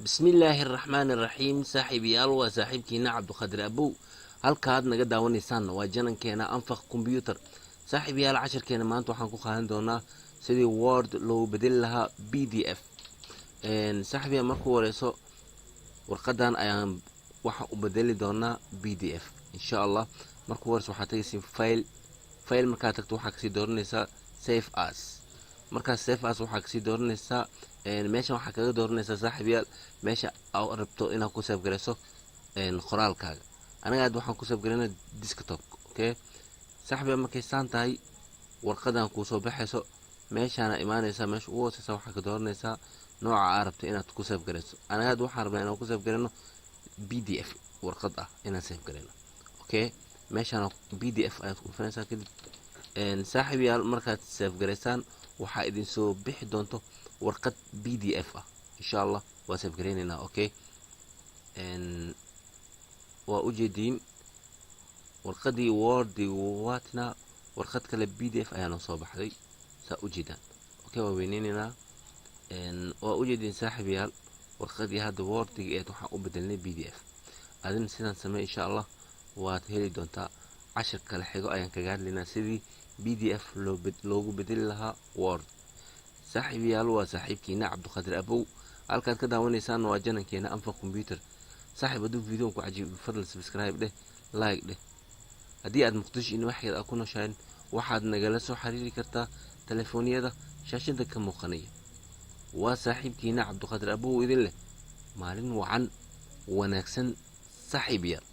Bismillaahi araxmaani araxiim. Saaxiibayaal, waa saaxiibkiina Cabdiqaadir Abow. Halkaad naga daawanaysaan waa channelkeena Anfaq Computer. Saaxiibayaal, casharkeena maanta waxaan ku qaadan doonaa sidii Word loogu bedeli lahaa PDF. Saaxiibayaal, markuu wareyso warqadan ayaan waxaan u bedeli doonaa PDF, insha Allah. Markuu wareyso waxaad tagaysiin File. File markaad tagto, waxaa kasii dooranaysaa Save As. Markaas Save As waxaa kasii dooranaysaa, meeshan waxaa kaga dooranaysaa, saaxiibayaal, meesha aa rabto inaad ku save garayso qoraalkaaga. Anaga aad waxaan ku save garayna desktop. Okay, saaxiibayaal, markay saan tahay warqadan kuu soo baxayso, meeshaana imaanaysaa. Meesha ugu hooseysa waxaa ka dooranaysaa nooca aa rabto inaad ku save garayso. Anaga aad waxaan rabnaa inaan ku save garayno PDF, warqad ah inaan save garayno. Okay, meeshaana PDF ayaad ku dhufanaysaa. Kadib, saaxiibayaal, markaad save garaysaan, waxaa idinsoo bixi doonto warqad PDF ah, insha Allah. Waa save garaynaynaa. Okay, waa ujeediin warqadii Wordiga waatna, warqad kale PDF ayaa noo soo baxday, saa ujeedaan. Okay, waa weyneyneynaa. Waa ujeediin, saaxiibayaal, warqadii hadda Wordiga eed waxaan u bedelnay PDF. Adina sidaan samey, insha Allah, waad heli doontaa. Cashir kale xigo ayaan kaga hadlaynaa sidii PDF loogu bedeli lahaa Word. Saaxiibayaal, waa saaxiibkiina Cabdiqaadir Abow. Halkaad ka daawanaysaan waa channelkeena Anfaq Computer. Saaxiib, hadduu video ku cajiib, fadlan subscribe dheh, like dheh. Haddii aad Muqdisho in waxgeed aad ku nooshahayn, waxaad nagala soo xiriiri kartaa telefooniyada shaashada ka muuqanaya. Waa saaxiibkiina Cabdiqaadir Abow idin leh maalin wacan wanaagsan, saaxiibayaal.